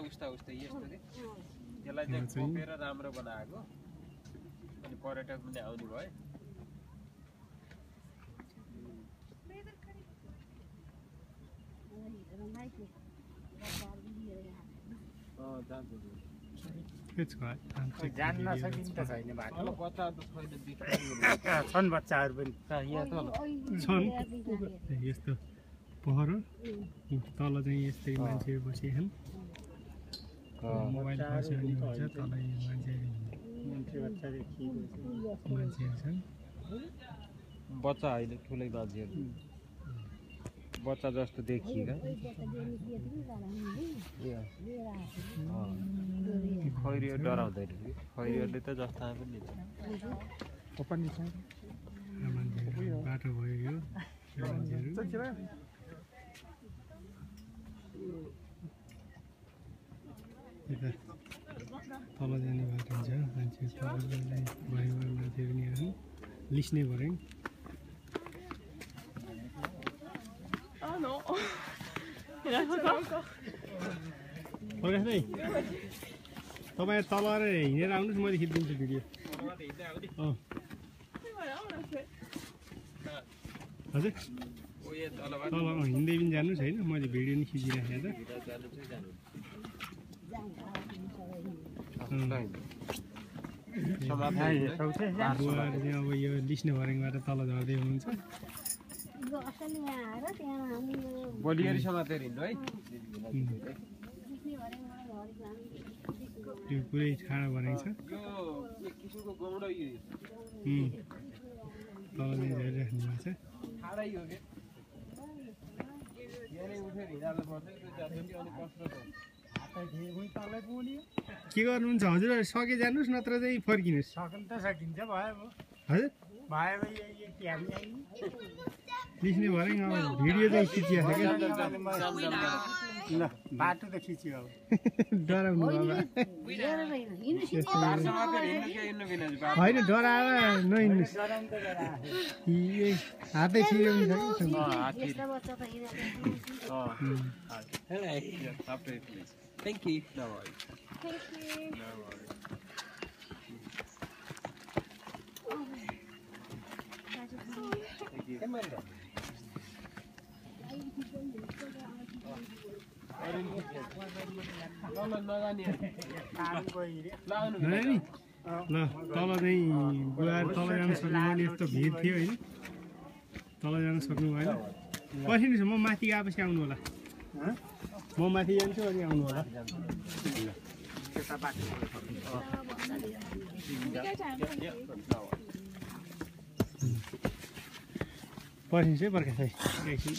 उस्ता यस्तो के यसलाई चाहिँ खोपेर राम्रो बनाएको अनि पर्यटक पनि आउने भयो जान्न सकिन्छ छैन बाटो बच्चा त छैन छन् बच्चाहरू पनि यहाँ छन् यस्तो पहरो तल चाहिँ यस्तै मान्छेहरू बसिछन् मोबाइल खर्सानी हुन्छ तल मान्छेहरू छन् बच्चा होइन ठुलै बाजेहरू बच्चा जस्तो देखिएका खैरियो डराउँदैन खैरियोले त जस्ता पनि बाटो भयो यो मान्छेहरू तल जाने बाटो हुन्छ मान्छे तल भयो मान्छे पनि हेर्नु लिस्ने भरे तपाईँ तल हिँडेर आउनुहोस् मैले खिचिदिन्छु भिडियो हजुर तल हिँड्दै पनि जानुहोस् होइन मैले भिडियो नि खिचिराखेँ अब यो लिस्ने भर्याङबाट तल झर्दै हुनुहुन्छ बलिएर समातेर हिँड्नु है त्यो पुरै ठाडो भर्याङ छ तल चाहिँ झरिराख्नु भएको छ के गर्नुहुन्छ हजुर सके जानुहोस् नत्र चाहिँ फर्किनुहोस् सक्नु त सकिन्छ भयो हजुर भयो लिस्ने भर्याङ अब भिडियो चाहिँ खिचिहाल्छ ल बाटो त खिच्यो अब डराउनु होइन डराएर नहिँड्नुहोस् हातै छिराउनु Thank you. No Thank worries. you. No worries. Thank you. Come on. ल तल चाहिँ गएर तल जान सक्नु मैले यस्तो भिड थियो होइन तल जान सक्नु भएन पर्खिनुहोस् म माथि गएपछि आउनु होला म माथि जान्छु अनि आउनु होला पर्खिनुहोस् है बर्खा चाहिँ एकछिन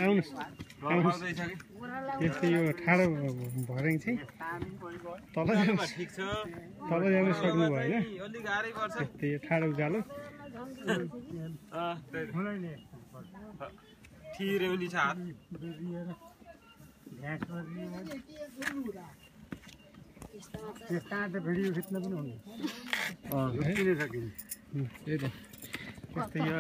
आउनुहोस् यस्तै यो ठाडो भर्याङ चाहिँ तल जानु सक्नु भएन यस्तै यो ठाडो उकालो ठिरेउनी छ हात त्यस्ता त भिडियो खिच्न पनि हुने त्यही त यस्तै यो